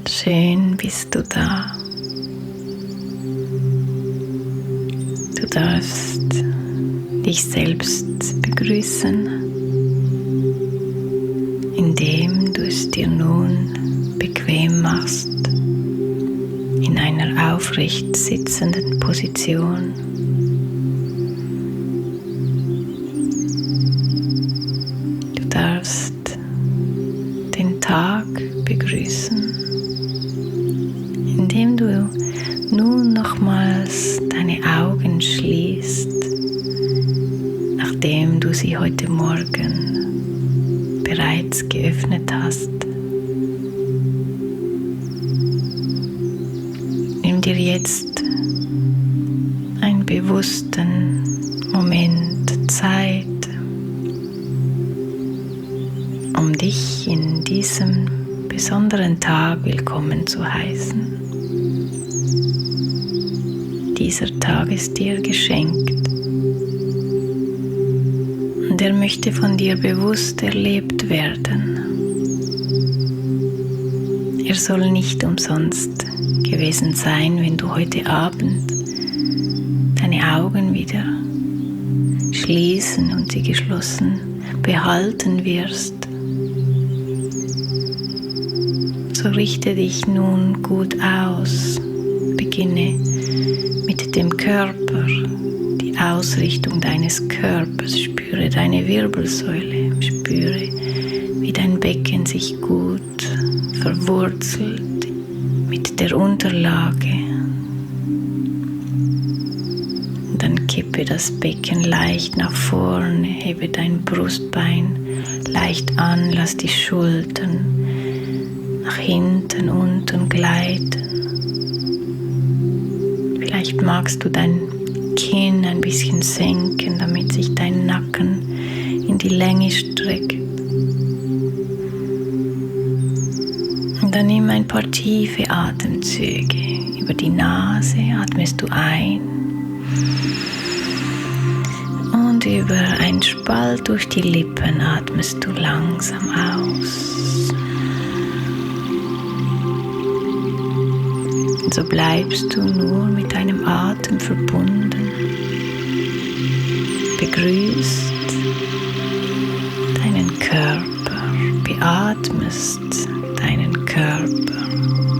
Schön bist du da. Du darfst dich selbst begrüßen, indem du es dir nun bequem machst, in einer aufrecht sitzenden Position. Du darfst den Tag begrüßen, indem du nun nochmals deine Augen schließt, nachdem du sie heute Morgen bereits geöffnet hast. Nimm dir jetzt einen bewussten Moment Zeit, um dich in diesem besonderen Tag willkommen zu heißen. Dieser Tag ist dir geschenkt und er möchte von dir bewusst erlebt werden. Er soll nicht umsonst gewesen sein, wenn du heute Abend deine Augen wieder schließen und sie geschlossen behalten wirst. So richte dich nun gut aus. Beginne mit dem Körper, die Ausrichtung deines Körpers. Spüre deine Wirbelsäule. Spüre, wie dein Becken sich gut verwurzelt mit der Unterlage. Und dann kippe das Becken leicht nach vorne, hebe dein Brustbein leicht an, lass die Schultern nach hinten, unten gleiten. Vielleicht magst du dein Kinn ein bisschen senken, damit sich dein Nacken in die Länge streckt. Und dann nimm ein paar tiefe Atemzüge. Über die Nase atmest du ein und über einen Spalt durch die Lippen atmest du langsam aus. Und so bleibst du nur mit deinem Atem verbunden, begrüßt deinen Körper, beatmest deinen Körper,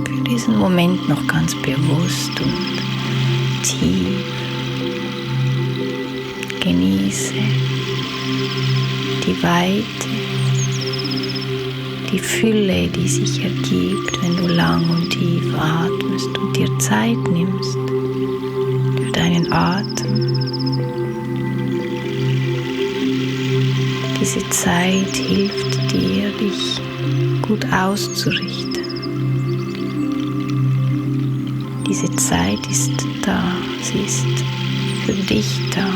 für diesen Moment noch ganz bewusst und tief. Genieße die Weite, die Fülle, die sich ergibt, wenn du lang und tief atmest und dir Zeit nimmst für deinen Atem. Diese Zeit hilft dir, dich gut auszurichten. Diese Zeit ist da, sie ist für dich da.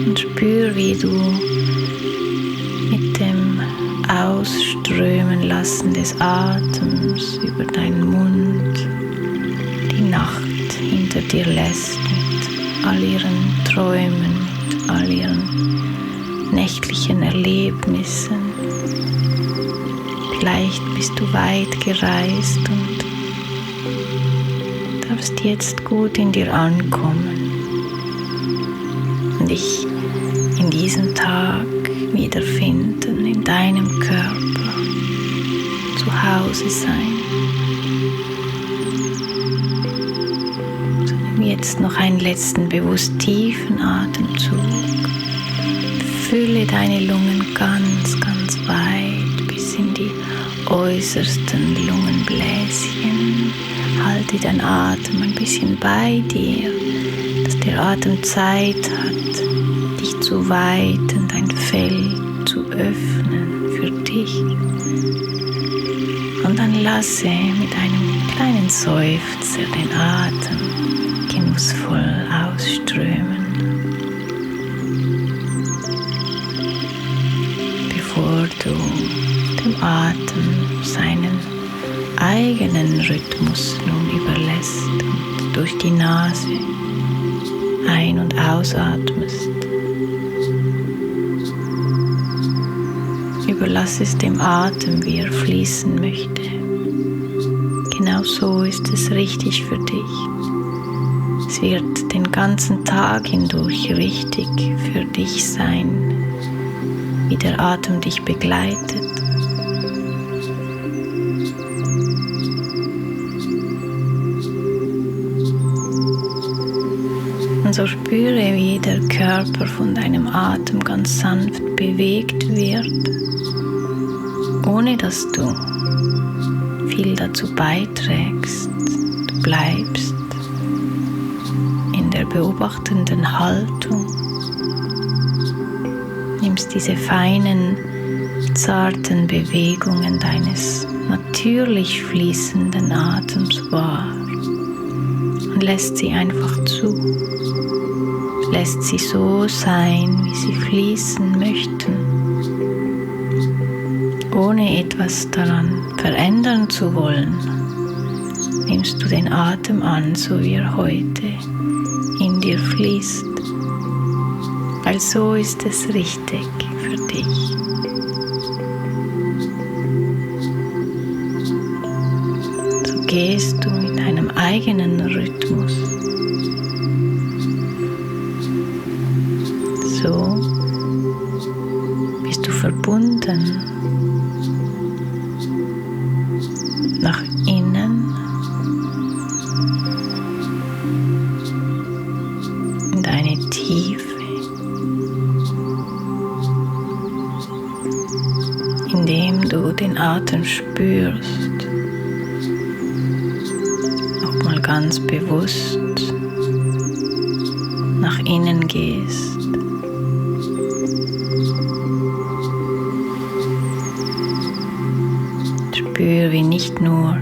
Und spür, wie du mit dem Ausströmen lassen des Atems über deinen Mund die Nacht hinter dir lässt mit all ihren Träumen, mit all ihren nächtlichen Erlebnissen. Vielleicht bist du weit gereist und darfst jetzt gut in dir ankommen und dich in diesem Tag wiederfinden, in deinem Körper, zu Hause sein. So, nimm jetzt noch einen letzten bewusst tiefen Atemzug. Fülle deine Lungen ganz, ganz weit bis in die äußersten Lungenbläschen. Halte deinen Atem ein bisschen bei dir, dass der Atem Zeit hat, dich zu weiten, dein Feld zu öffnen für dich. Und dann lasse mit einem kleinen Seufzer den Atem genussvoll ausströmen. Bevor du dem Atem seinen eigenen Rhythmus nun überlässt und durch die Nase ein- und ausatmest, überlasse es dem Atem, wie er fließen möchte. Genau so ist es richtig für dich. Es wird den ganzen Tag hindurch richtig für dich sein, wie der Atem dich begleitet. Und so spüre, wie der Körper von deinem Atem ganz sanft bewegt wird, ohne dass du viel dazu beiträgst. Du bleibst in der beobachtenden Haltung, nimmst diese feinen, zarten Bewegungen deines natürlich fließenden Atems wahr und lässt sie einfach zu. Lässt sie so sein, wie sie fließen möchten, ohne etwas daran verändern zu wollen. Nimmst du den Atem an, so wie er heute in dir fließt, weil so ist es richtig für dich. So gehst du in deinem eigenen Rhythmus. So bist du verbunden nach innen in deine Tiefe, indem du den Atem spürst, nochmal ganz bewusst nach innen gehst. Spür, wie nicht nur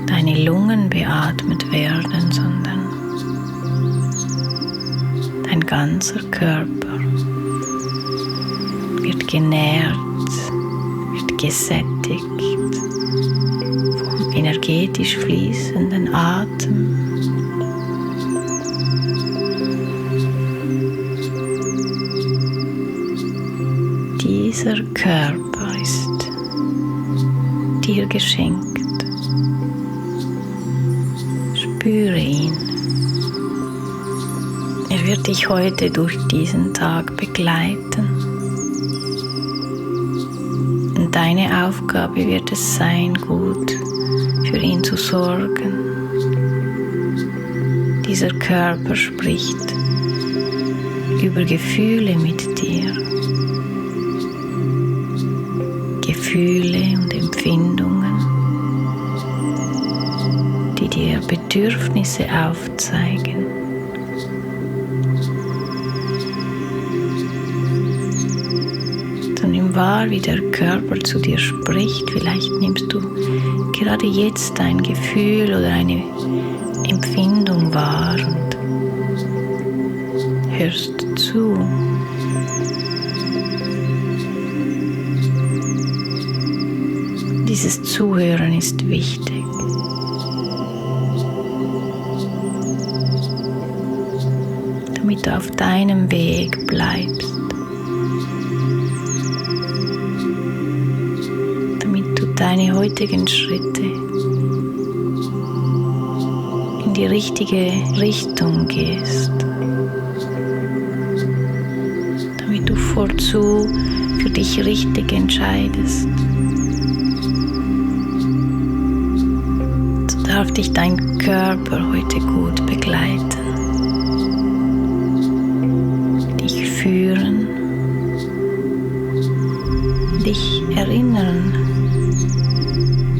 deine Lungen beatmet werden, sondern dein ganzer Körper wird genährt, wird gesättigt vom energetisch fließenden Atem. Dieser Körper ist dir geschenkt. Spüre ihn. Er wird dich heute durch diesen Tag begleiten. Und deine Aufgabe wird es sein, gut für ihn zu sorgen. Dieser Körper spricht über Gefühle mit dir. Gefühle und Empfindungen, die dir Bedürfnisse aufzeigen. So nimm wahr, wie der Körper zu dir spricht. Vielleicht nimmst du gerade jetzt ein Gefühl oder eine Empfindung wahr und hörst zu. Dieses Zuhören ist wichtig. Damit du auf deinem Weg bleibst. Damit du deine heutigen Schritte in die richtige Richtung gehst. Damit du fortzu für dich richtig entscheidest. Darf dich dein Körper heute gut begleiten, dich führen, dich erinnern,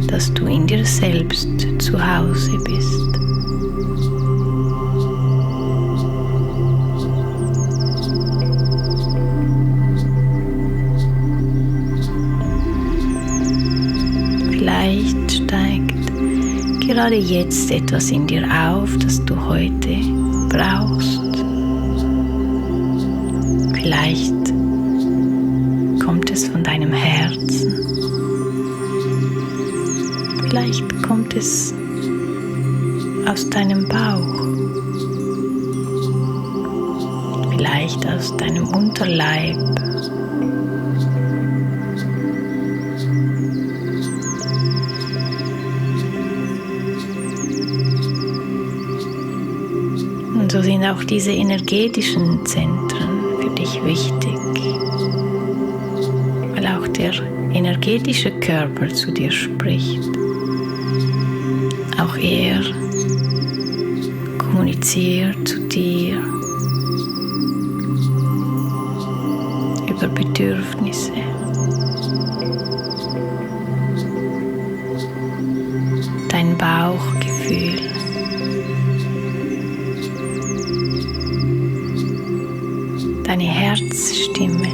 dass du in dir selbst zu Hause bist. Vielleicht steigt gerade jetzt etwas in dir auf, das du heute brauchst. Vielleicht kommt es von deinem Herzen. Vielleicht kommt es aus deinem Bauch. Vielleicht aus deinem Unterleib. So sind auch diese energetischen Zentren für dich wichtig, weil auch der energetische Körper zu dir spricht. Auch er kommuniziert zu dir über Bedürfnisse. Dein Bauchgefühl. Deine Herzstimme.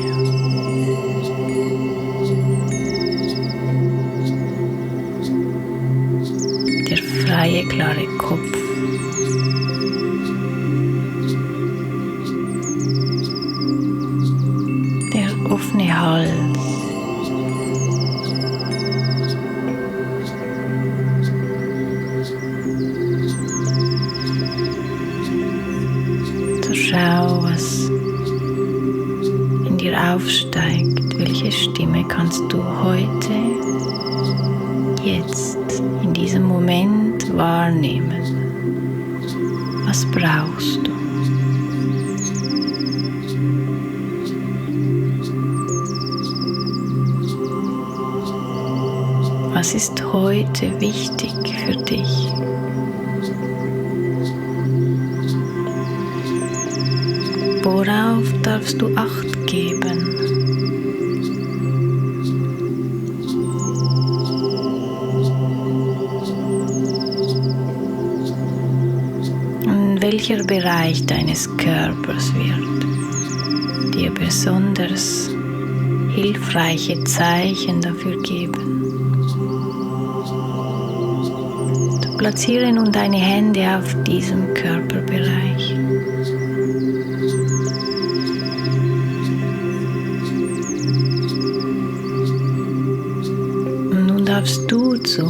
Der freie, klare Kopf. Der offene Hals. So schau, was in dir aufsteigt. Welche Stimme kannst du heute, jetzt, in diesem Moment wahrnehmen? Was brauchst du? Was ist heute wichtig für dich? Worauf darfst du Acht geben? Und welcher Bereich deines Körpers wird dir besonders hilfreiche Zeichen dafür geben? Platziere nun deine Hände auf diesem Körperbereich. Und nun darfst du zu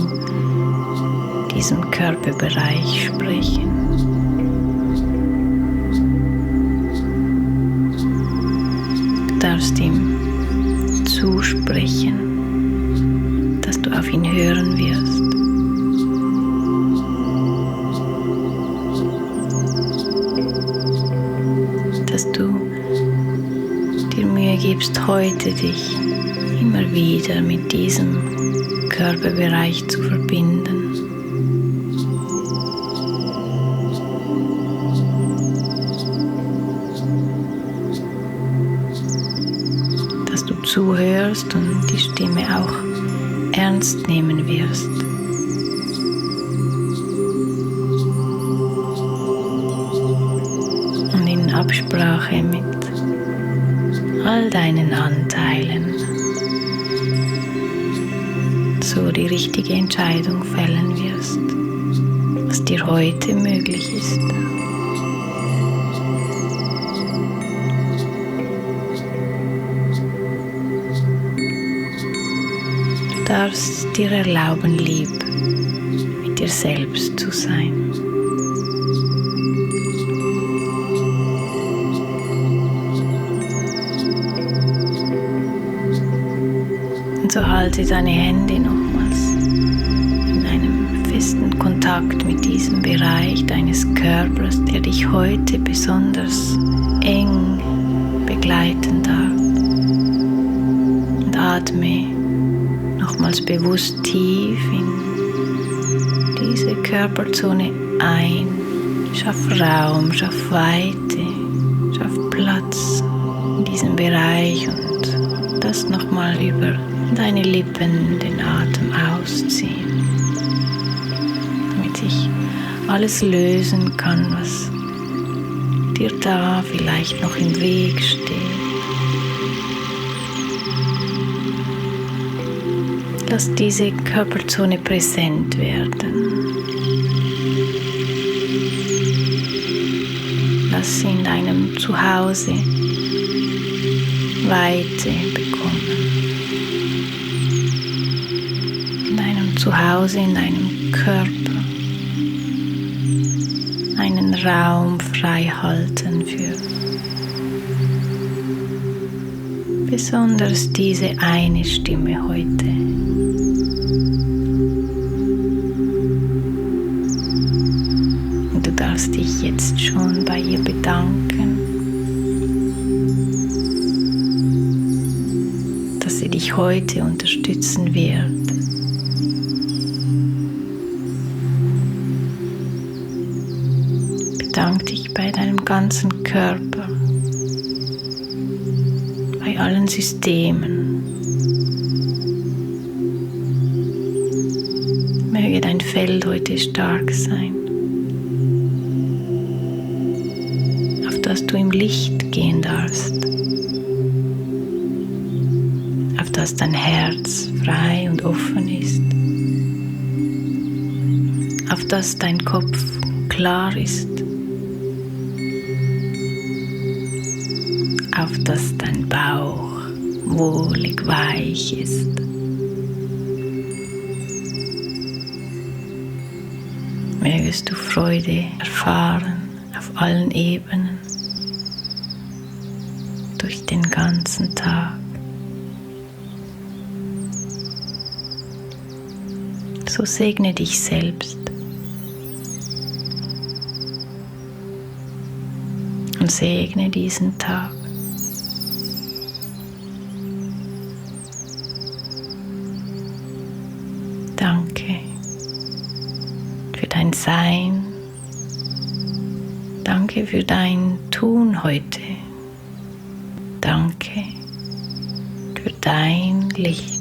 diesem Körperbereich sprechen. Du darfst ihm zusprechen, dass du auf ihn hören wirst. Dass du dir Mühe gibst, heute dich immer wieder mit diesem Körperbereich zu verbinden. Dass du zuhörst und die Stimme auch ernst nehmen wirst. Absprache mit all deinen Anteilen so die richtige Entscheidung fällen wirst, was dir heute möglich ist. Du darfst dir erlauben, lieb mit dir selbst zu sein. So halte deine Hände nochmals in einem festen Kontakt mit diesem Bereich deines Körpers, der dich heute besonders eng begleiten darf. Und atme nochmals bewusst tief in diese Körperzone ein. Schaff Raum, schaff Weite, schaff Platz in diesem Bereich und das nochmal über deine Lippen den Atem ausziehen, damit sich alles lösen kann, was dir da vielleicht noch im Weg steht. Lass diese Körperzone präsent werden. Lass sie in deinem Zuhause Weite bekommen. Zuhause in deinem Körper einen Raum frei halten für besonders diese eine Stimme heute. Und du darfst darfst dich jetzt schon bei ihr bedanken, dass sie dich heute unterstützen wird. Bedank dich bei deinem ganzen Körper, bei allen Systemen. Möge dein Feld heute stark sein, auf das du im Licht gehen darfst, auf das dein Herz frei und offen ist, auf das dein Kopf klar ist, auf das dein Bauch wohlig weich ist. Mögest du Freude erfahren auf allen Ebenen durch den ganzen Tag. So segne dich selbst und segne diesen Tag. Danke für dein Sein. Danke für dein Tun heute. Danke für dein Licht.